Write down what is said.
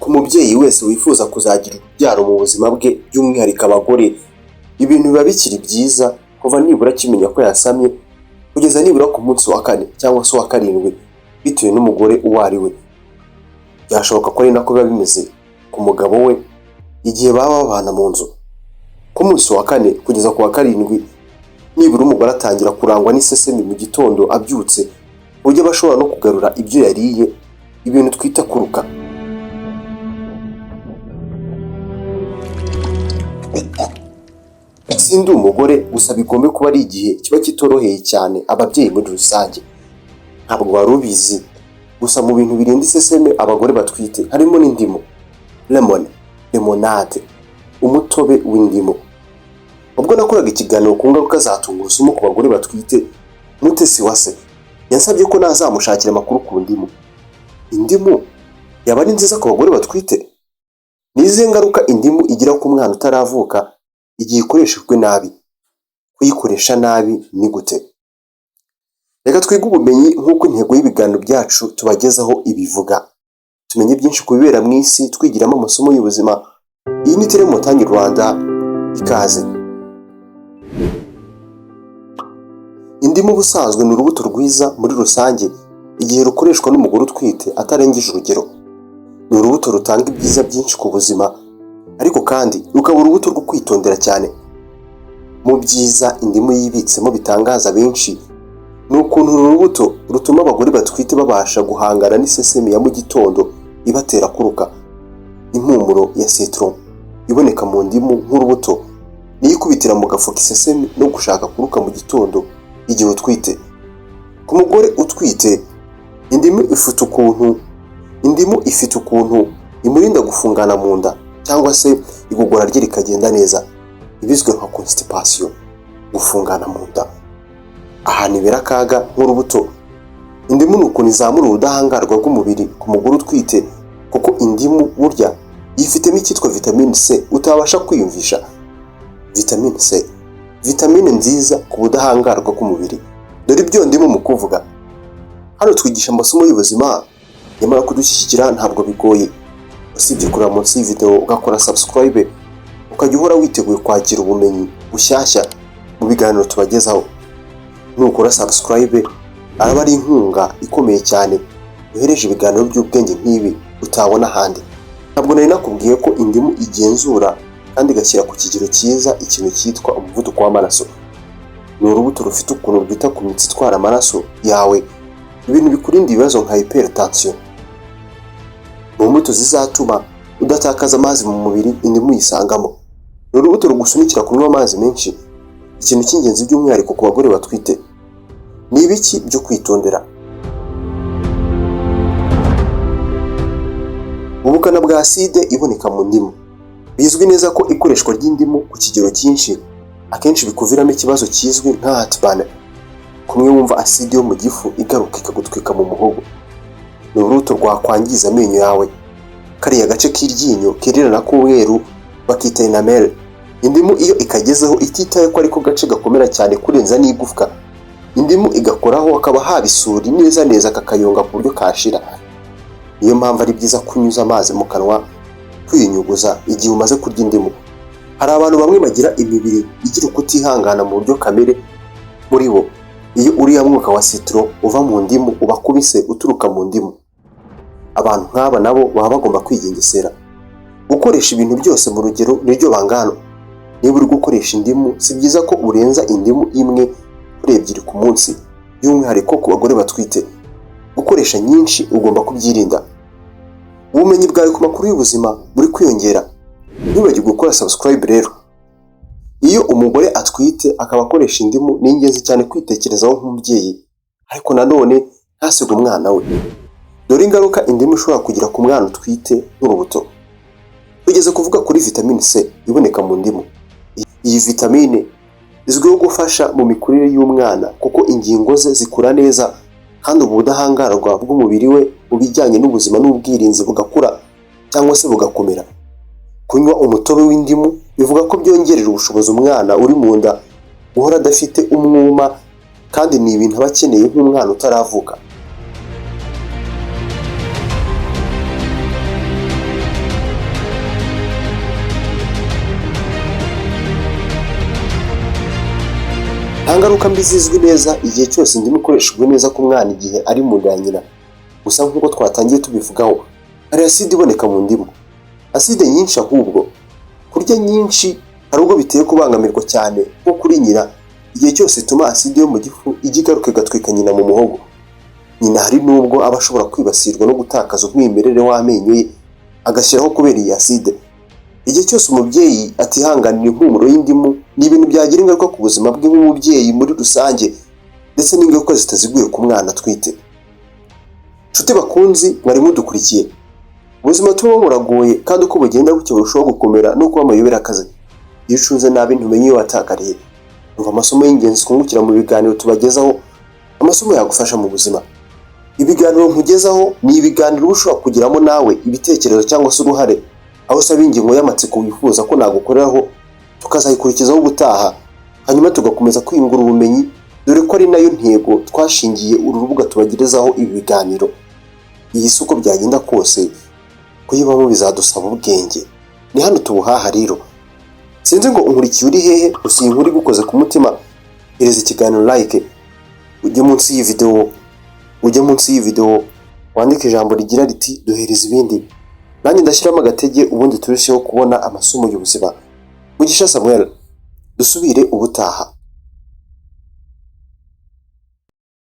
Ku mubyeyi wese wifuza kuzagira urubyaro mu buzima bwe, by'umwihariko abagore, ibintu biba bikiri byiza kuva nibura akimenya ko yasamye kugeza nibura ku munsi wa kane cyangwa se uwa karindwi, bitewe n'umugore uwo ari we. Byashoboka ko ari nako biba bimeze ku mugabo we igihe baba babana mu nzu. Ku munsi wa kane kugeza ku wa karindwi, nibura umugore atangira kurangwa n'isesemi mu gitondo abyutse, ku buryo aba ashobora no kugarura ibyo yariye, ibintu twita kuruka. Sindi umugore, gusa bigombe kuba ari igihe kiba kitoroheye cyane ababyeyi muri rusange. Ntabwo wari ubizi, gusa mu bintu birinda iseseme abagore batwite harimo n'indimu, lemon, lemonade, umutobe w'indimu. Ubwo nakoraga ikiganiro ku ngaruka za tungurusumu ku bagore batwite, Mutesi Wase yansabye ko nazamushakira amakuru ku ndimu. Indimu yaba ari nziza ku bagore batwite? Ni izihe ngaruka indimu igira ku mwana utaravuka igihe ikoreshejwe nabi? Kuyikoresha nabi ni gute? Reka twige ubumenyi nk'uko intego y'ibiganiro byacu tubagezaho ibivuga. Tumenye byinshi ku bibera mu isi, twigiramo amasomo y'ubuzima. Iyi ni Telemontagne Rwanda, ikaze. Indimu ubusanzwe ni urubuto rwiza muri rusange igihe rukoreshwa n'umugore utwite atarengeje urugero. Ni urubuto rutanga ibyiza byinshi ku buzima, ariko kandi rukaba urubuto rwo kwitondera cyane. Mu byiza indimu yibitsemo bitangaza benshi ni ukuntu uru rubuto rutuma abagore batwite babasha guhangana n'isesemi ya mu gitondo ibatera kuruka. Impumuro ya citron iboneka mu ndimu nk'urubuto niyo ikubitira mu gafuka isesemi no gushaka kuruka mu gitondo igihe utwite. Ku mugore utwite, indimu ifite ukuntu imurinda gufungana mu nda cyangwa se igogora rye rikagenda neza, ibizwi nka constipation, gufungana mu nda. Ahantu ibera akaga nk'urubuto, indimu ni ukuntu izamura ubudahangarwa bw'umubiri ku mugore utwite, kuko indimu burya yifitemo icyitwa vitamine C utabasha kwiyumvisha. Vitamine C, vitamine nziza ku budahangarwa bw'umubiri. Dore ibyo ndimo mu kuvuga. Hano twigisha amasomo y'ubuzima, nyamara kudushyigikira ntabwo bigoye. Usibye kureba munsi y'iyi ugakora subscribe, ukajya uhora witeguye kwakira ubumenyi bushyashya mu biganiro tubagezaho. Nukora subscribe araba ari inkunga ikomeye cyane uhereje ibiganiro by'ubwenge nk'ibi utabona ahandi. Ntabwo nari nakubwiye ko indimu igenzura kandi igashyira ku kigero cyiza ikintu cyitwa umuvuduko w'amaraso. Ni urubuto rufite ukuntu rwita ku mitsi itwara amaraso yawe, ibintu bikurinda ibibazo nka hypertension. Mu mbuto zizatuma udatakaza amazi mu mubiri, indimu uyisangamo. Ni urubuto rugusunikira kunywa amazi menshi, ikintu cy'ingenzi by'umwihariko ku bagore batwite. Ni ibiki byo kwitondera? Ubukana bwa acide iboneka mu ndimu. Bizwi neza ko ikoreshwa ry'indimu ku kigero cyinshi akenshi bikuviramo ikibazo kizwi nka heartburn, kumwe wumva acide yo mu gifu igaruka ikagutwika mu muhogo. Ni urubuto rwakwangiza amenyo yawe, kariya gace k'iryinyo kererana k'umweru bakita enamel. Indimu iyo ikagezeho ititaye ko ariko gace gakomera cyane kurenza n'igufwa, indimu igakoraho hakaba haba isuri neza neza kakayonga ku buryo kashira. Niyo mpamvu ari byiza kunyuza amazi mu kanwa, kwiyunyuguza igihe umaze kurya indimu. Hari abantu bamwe bagira imibiri igira ukutihangana mu buryo kamere muri bo. Iyo uriya mwuka wa citron uva mu ndimu ubakubise uturuka mu ndimu, abantu nk'aba nabo baba bagomba kwigengesera. Gukoresha ibintu byose mu rugero niryo bangano. Niba uri gukoresha indimu, si byiza ko urenza indimu imwe kuri ebyiri ku munsi, by'umwihariko ku bagore batwite. Gukoresha nyinshi ugomba kubyirinda. Ubumenyi bwawe ku makuru y'ubuzima buri kwiyongera. Ntiwibagirwe gukora subscribe rero. Iyo umugore atwite akaba akoresha indimu, ni ingenzi cyane kwitekerezaho nk'umubyeyi, ariko nanone ntasige umwana we. Dore ingaruka indimu ishobora kugira ku mwana utwite nk'urubuto. Tugeze kuvuga kuri vitamine C iboneka mu ndimu. Iyi vitamine izwiho gufasha mu mikurire y'umwana kuko ingingo ze zikura neza kandi ubudahangarwa bw'umubiri we mu bijyanye n'ubuzima n'ubwirinzi bugakura cyangwa se bugakomera. Kunywa umutobe w'indimu bivuga ko byongerera ubushobozi umwana uri mu nda guhora adafite umwuma, kandi ni ibintu aba akeneye nk'umwana utaravuka. Nta ngaruka mbi zizwi neza igihe cyose indimu ikoreshejwe neza ku mwana igihe ari mu nda ya nyina. Gusa nk'uko twatangiye tubivugaho, hari aside iboneka mu ndimu, aside nyinshi. Ahubwo kurya nyinshi hari ubwo biteye kubangamirwa cyane nko kuri nyina, igihe cyose ituma aside yo mu gifu ijya igaruka igatwika nyina mu muhogo. Nyina hari n'ubwo aba ashobora kwibasirwa no gutakaza umwimerere w'amenyo ye, agashyiraho kubera iyi aside. Igihe cyose umubyeyi atihanganira impumuro y'indimu, ni ibintu byagira ingaruka ku buzima bwe nk'umubyeyi muri rusange, ndetse n'ingaruka zitaziguye ku mwana atwite. Nshuti bakunzi mwari mudukurikiye, ubuzima tubamo buragoye, kandi uko bugenda bucya burushaho gukomera no kuba amayobera akazi. Iyo ucunze nabi ntumenya iyo watakariye. Umva amasomo y'ingenzi twungukira mu biganiro tubagezaho, amasomo yagufasha mu buzima. Ibiganiro nkugezaho ni ibiganiro uba ushobora kugiramo nawe ibitekerezo cyangwa se uruhare, aho usaba ingingo y'amatsiko wifuza ko nagukoreraho, tukazayikurikizaho ubutaha, hanyuma tugakomeza kwiyungura ubumenyi, dore ko ari nayo ntego twashingiye uru rubuga tubagerezaho ibi biganiro. Iyi si uko byagenda kose kuyibamo bizadusaba ubwenge, ni hano tubuhaha. Rero sinzi ngo unkurikiye uri hehe, gusa iyi nkuru igukoze ku mutima, hereza ikiganiro like, ujye munsi y'iyi video wandike ijambo rigira riti "Duhereza ibindi", nanjye ndashyiramo agatege, ubundi turusheho kubona amasomo y'ubuzima. Mugisha Samuel, dusubire ubutaha.